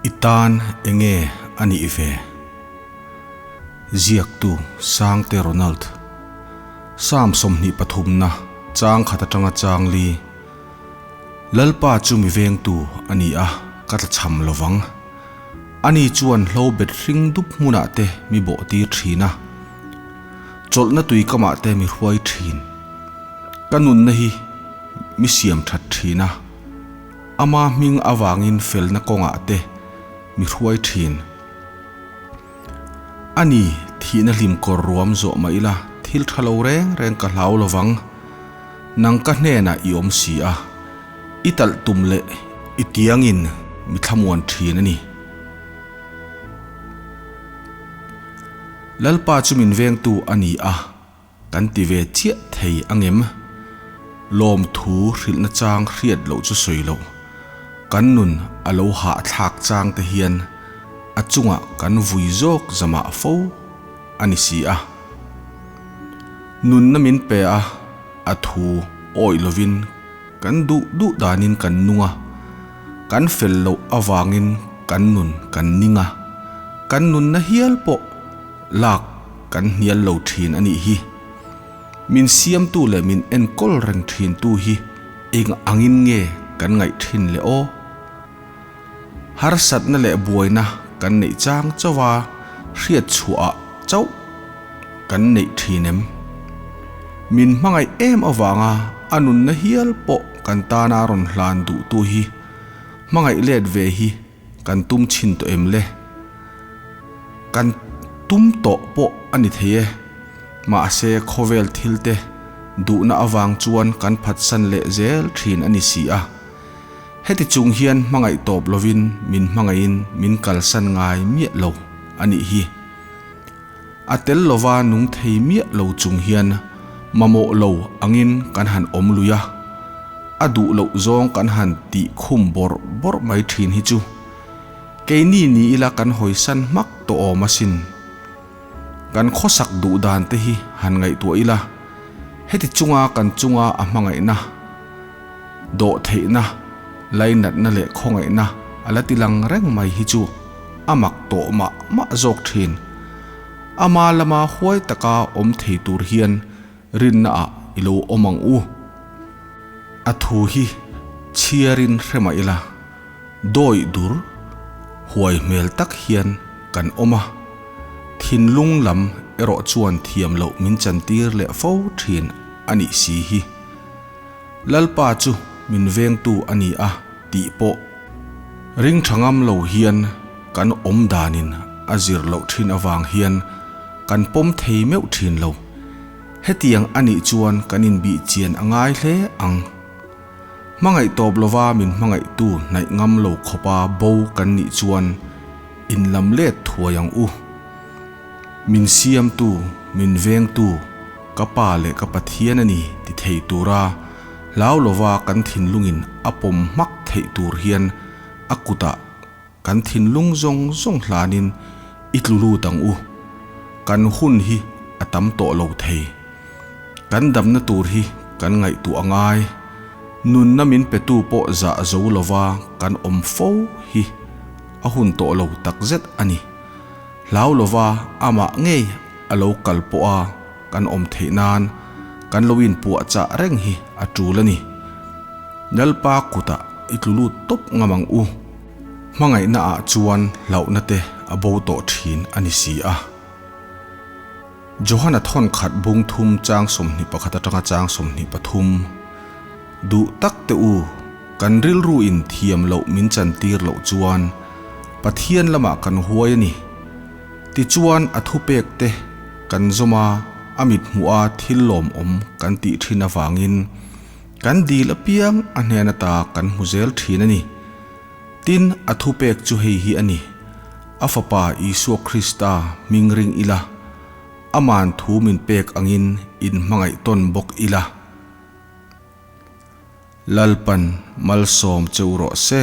I tan enge a nih ve? Ziaktu Sangte Ronald. Psalm 23 na chang khat atanga chang li. Lalpa chu mi vengtu a ni a, ka tlachham lovang. Ani chuan hlo bet hring dup hmunah te mi bawh tir thin a. Chawlhna tui kamah te mi hruai thin. Ka nunna hi mi siam that thin a. Ama hming avangin felna kawngah te mi hruai thin. A ni, thihna hlim kawr ruam zawh mah ila thil tha lo reng reng ka hlau lovang. Nang ka hnenah i awm si a, i talh tum leh i tiangin mi thlamuan thin a ni. Lalpa chu min vengtu a ni a. Kan ti ve chiah thei angem? Lawmthu hrilhna chang hriat loh chu sawi loh. Kan nun a lo hahthlak chang te hian a chungah kan vui zawk zamah fo a ni si a. Nunna min pe a, a thu awih lovin kan duh duh danin kan nung a, kan fel loh avangin kan nun kan ning a, kan nunna hial pawh Lak kan hnial lo thin a nih hi. Min siamtu leh min enkawl reng thintu hi eng angin nge kan ngaih thin le aw? Harsatna leh buaina kan neih chang chauh a, hriat chhuahah chauh kan neih thin em? Min hmangaih em avanga a nunna hial pawh kan tana rawn hlan duhtu hi hmangaih let ve hi Kan tum chhin tawh em le? Kan tum tawh pawh a ni thei e. Mahse khawvel thil te duhna avang chuan kan phatsan leh zel thin a ni si a. Heti chung hian hmangaih tawp lovin min hmangaihin min kalsan ngai miah lo a nih hi. A tel lova nung thei miah lo chung hian mamawh lo angin kan han awm lui a, a duh loh zawng kan han tih khum bawrh bawrh mai thin hi chu keini ni ila kan hawisan hmak tawh awm asin. Kan khawsak duh dan te hi han ngaihtuah ila, heti chunga kan chunga a hmangaihna, dawh theihna, lainatna leh khawngaihna a la ti lang reng mai hi chu a mak tawh mah mah zawk thin. Ama lama huai taka awm thei tur hian rinna ah i lo awm ang u. A thu hi chhiarin hre mah ila, dawih dur huai hmel tak hian kan awm a, thinlung lam erawh chuan thiam loh min chantir leh fo thin a nih si hi. Lalpa chu min vengtu a ni a tih pawh ring tha ngam lo hian kan awm danin a zir loh thin avang hian kan pawm thei meuh thin lo. Hetiang a nih chuan kan inbih chian a ngai hle ang. Hmangaih tawp lova min hmangaihtu hnaih ngam lo khawpa bo kan nih chuan inlam let thuai ang u. Min siamtu, min vengtu, ka Pa leh ka Pathian a ni ti thei tura hlau lova kan thinlungin a pawm hmak theih tur hian a kutah kan thinlung zawng zawng hlanin i tlu lut ang u. Kan hun hi a tam tawh lo thei. Kan damna tur hi kan ngaihtuah a ngai. Nunna min petu pawh zah zo lova kan awm fo hi a hun tawh lo takzet a ni. Hlau lova amah ngei a lo kal pawh a kan awm theih nan kan lo inpuahchah reng hi a tul a ni. Lalpa kutah i tlu lut tawp ngam ang u. Hmangaihna ah chuan hlauhna te a bo tawh thin a ni si a. Johana thawn khat bung thum chang 21 atanga chang 23 Duh tak te u, kan rilru in thiam loh min chantir loh chuan Pathian lamah kan huai a ni. Tichuan a thupek te kan zawm a, a mit hmuh a thil lawmawm kan tih thin avangin kan dil apiang a hnen ata kan hmu zel thin a ni. Tin, a thupek chu hei hi a ni, A Fapa Isua Krista hming ring ila, Aman thu min pek angin inhmangaih tawn bawk ila. Lalpan malsawm cheu rawh se.